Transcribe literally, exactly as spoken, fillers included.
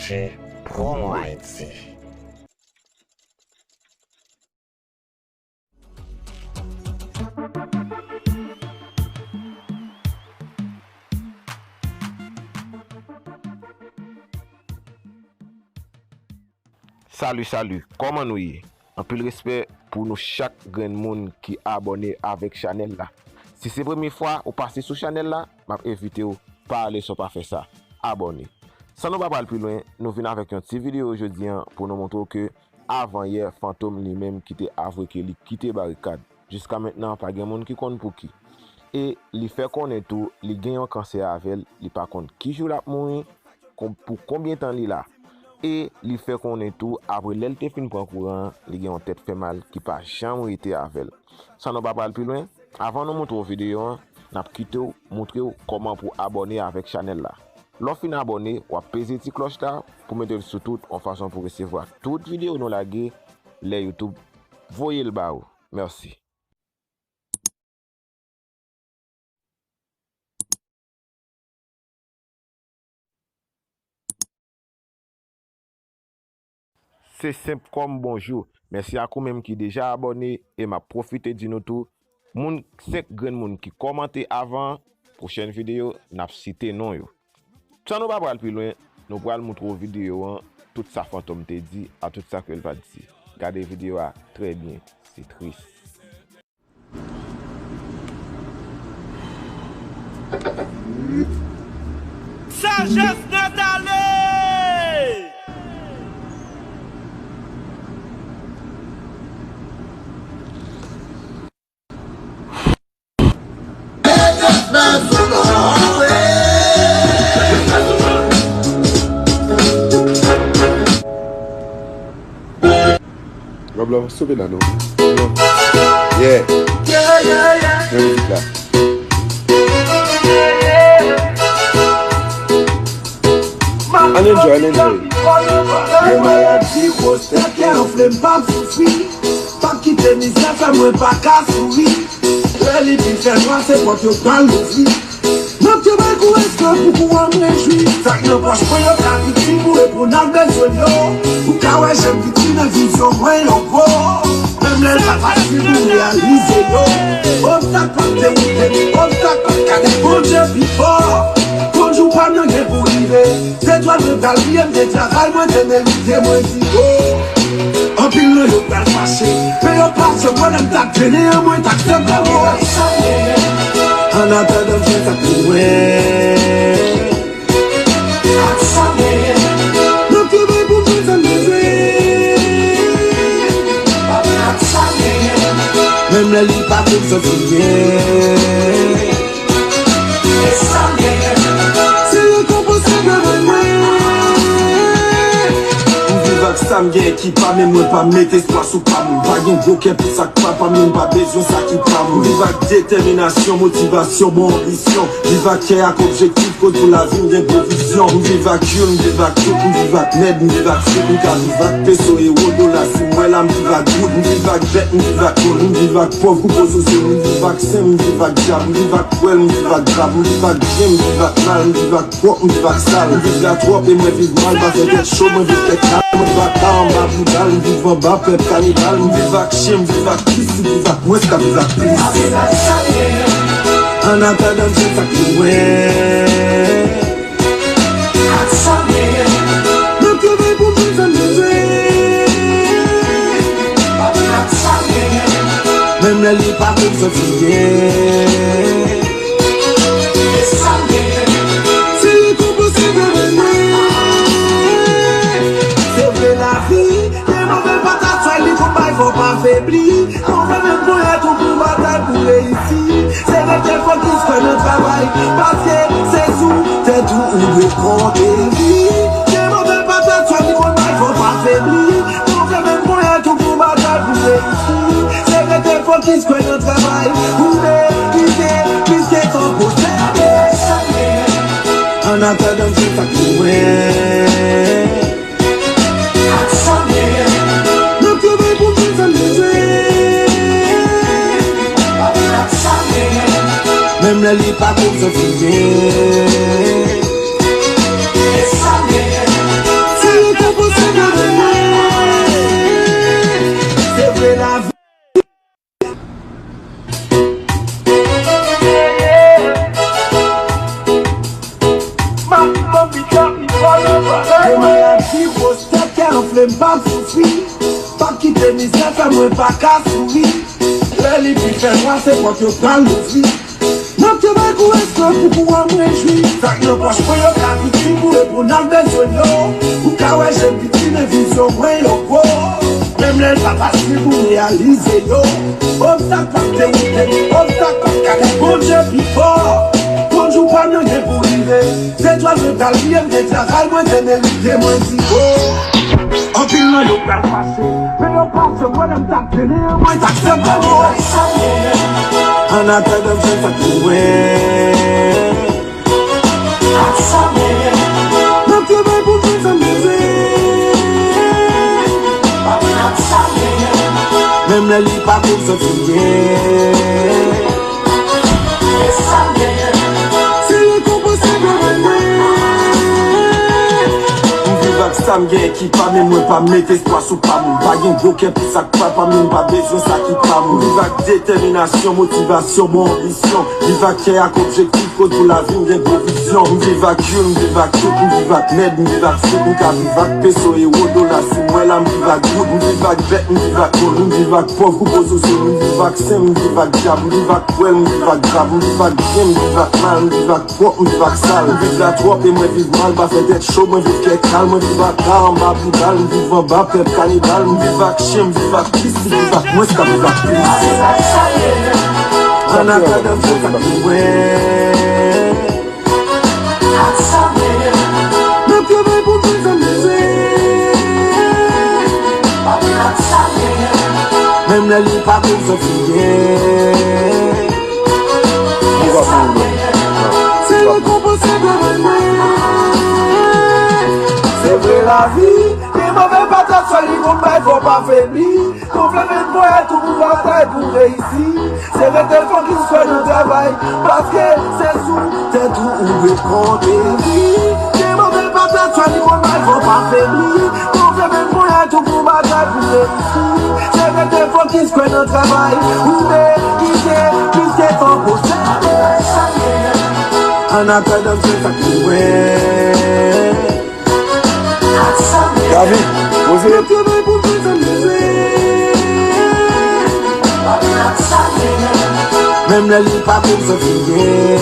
Branche Promo Haiti. Salut, salut, kòman nou ye? Anpil respè pou nou chak grenn moun ki abòne avèk chanèl la. Si se premye fwa ou pase sou chanèl la, m ap envite w pa ale san w pa fè sa. Abòne. San nou pa pral pi lwen, nou vin avèk yon ti videyo jodi an pou nou montre w ke avan yè, Fantom li menm ki te avwe ke li kite barikad. Jiska mentnan, pa gen moun ki konn pou ki. E li fè konnen tou, li gen yon kansè avè l, li pa konn ki jou l ap mouri, kon-, pou konbyen tan li la. E li fè konnen tou, apre lè l te fin pran kouran an, li gen yon tèt fè mal ki pa janm rete avè l. San nou pa pral pi lwen, avan nou montre w videyo an, n ap kite w, montre w kòman pou abòne avèk chanèl la. Lè w fin abòne, w ap peze ti klòch la pou mete l sou tout, yon fason pou resevwa tout videyo nou lage lè YouTube voye l ba ou. Mèsi. Se senp kòm bonjou. Mèsi ak ou menm ki deja abòne e m ap pwofite di nou tou, moun, senk grenn moun ki kòmante avan pwochèn videyo, n ap site non yo. San nou pa pral pi lwen, nou pral montre w videyo an, tout sa Fantom te di a tout sa ke l pa t di. Gade videyo a trè byen, se tris. Sajès nèt ale! Love, love, sove la non. Yeah. Men mizik la. Ann enjoy, ann enjoy. Gen maladi pwostèt, kè anfle, m p ap soufri. P ap kite mizè fè mwen pa ka souri. Lè li fin fè nwa, se pòt yo pral louvri. M ap travay kou esklav pou kou an mwen jwi. Sa k nan pòch mwen yo ka itil pou reponn ak bezwen yo. Ou ka wè jan m itil nan vizyon mwen yo gwo. Menm lè l pa fasil pou reyalize yo. Obstak p ap dewoute m, obstak p ap kale Bondye pi fò. Konn jou pa m nan gen pou rive. Zetwal mwen pral briye, m te travay, mwen te merite, mwen di o. Anpil nan yo pral fache, men yo pa t janm wè lè m t ap trennen an, mwen t aksepte o. An atandan m fè sa pou mwen. Nan travay pou mwen sa m bezwen. Menm lè li pa fè m santi byen. Se rekonpans travay mwen. M viv ak sa m gen ki pa m, men mwen pa met espwa sou pa m. M pa gen gwo kè pou sa k pa pa m, men m pa bezwen sa ki pa m. M viv ak detèminasyon, motivasyon, bon anbisyon. M viv ak kè ak objektif, kote pou lavi m gen gwo vizyon. M viv ak youn, m viv ak tout, m viv ak nèg, m viv ak fou, m ka viv ak peso, ewo, dola, si m wè la, m viv ak goud, m viv ak bèt, m viv ak moun, m viv ak pòv kou pozisyon, m viv ak sen, m viv ak dyab, m viv ak pwèl, m viv ak drap, m viv ak byen, m viv ak mal, m viv ak pwòp, m viv ak sal, m viv la twòp e mwen viv mal, pa fè tèt cho, mwen viv tèt kal, mwen viv ak ka anba boudal, m viv anba pèp kanibal, m viv ak chen, m viv ak plis, m viv ak mwens ka viv ak plis. An atandan m fè sa k pou mwen. Nan travay pou mwen sa m bezwen. Menm lè li pa fè m santi byen. Se rekonpans travay mwen. Se vre lavi, gen move patat, fè li konn bay fò pa febli. Konprann menm ponyèt ou pou batay pou reyisi. Se rete fokis, kwè nan travay, paske se sou tèt ou ou dwe konte. Gen move patat, swa li konn bay fò pa febli. Konprann menm ponyèt ou pou batay pou reyisi. Se rete fokis, kwè nan travay, ou merite plis ke tan posede. An atandan m fè sa k pou mwen. Nan travay pou m jwenn sa m bezwen. Menm lè li pa fè m santi byen. M p ap soufri, p ap kite mizè fè mwen pa ka souri. Lè li fin fè nwa, se pòt yo pral louvri. M ap travay kou esklav pou kou a mwen jwi. Sa k nan pòch mwen yo ka itil pou reponn ak bezwen yo. Ou ka wè je m piti men vizyon mwen yo gwo. Menm lè l pa fasil pou m reyalize yo. Obstak p ap dewoute m, obstak p ap kale. Bondye pi fò. Konjou pa m nan gen pou rive. Se twal mwen t al bliye, m gen travay mwen te merite, mwen di o. Anpil nan yo pral fache, men yo pa jwenn mwen lè m t ap trennen an, mwen t ap fè m pale. An atandan m jwenn sa k pou mwen. M ap travay pou m jwenn sa m bezwen. Menm lè li pa pou m santi byen. Se rekonpanse travay mwen. M viv ak sa m gen ki pa m, men mwen pa met espwa sou pa m. M pa gen gwo kè pou sa k pa pa m, men m pa bezwen sa ki pa m. M viv ak detèminasyon, motivasyon, bon anbisyon. Viv ak kè ak objektif, kote pou lavi m gen gwo vizyon. M viv ak youn, m viv ak tout, m viv ak mèd, m viv ak fout, m ka viv ak peso, ewo, dola, si m wè la, m viv ak goud, m viv ak bèt, m viv ak moun, m viv ak pòv kou pozo sou m, m viv ak sen, m viv ak dyab, m viv ak pwèl, m viv ak grab, m viv ak byen, m viv ak mal, m viv ak pwòp, m viv ak sal. M viv la twòp e mwen viv mal, pa fè tèt cho, mwen viv kè kal, mwen viv ata anba boudal, m viv anba pèp kanibal, m viv ak chen, m viv ak pis, m viv ak mwens k ap viv ak plis. An atandan m fè sa k pou mwen. M ap travay pou m jwenn sa m bezwen. Menm lè li pa pou m santi byen. Se rekonpanse travay mwen. Se vre lavi, gen move patat, swa li gon bay fò pa febli. Gonfle vant mwen tou pou batay pou reyisi. Se rete fokis kwè nan travay, paske se sou tèt ou ou dwe konte. Wi, gen move patat, swa li gon bay fò pa febli. Gonfle vant mwen tou pou batay pou reyisi. Se rete fokis kwè nan travay, ou merite plis ke tan posede. An atandan m fè sa k pou mwen. David, poze. M ap travay pou m jwenn sa m bezwen. Menm lè li pa pou m santi byen.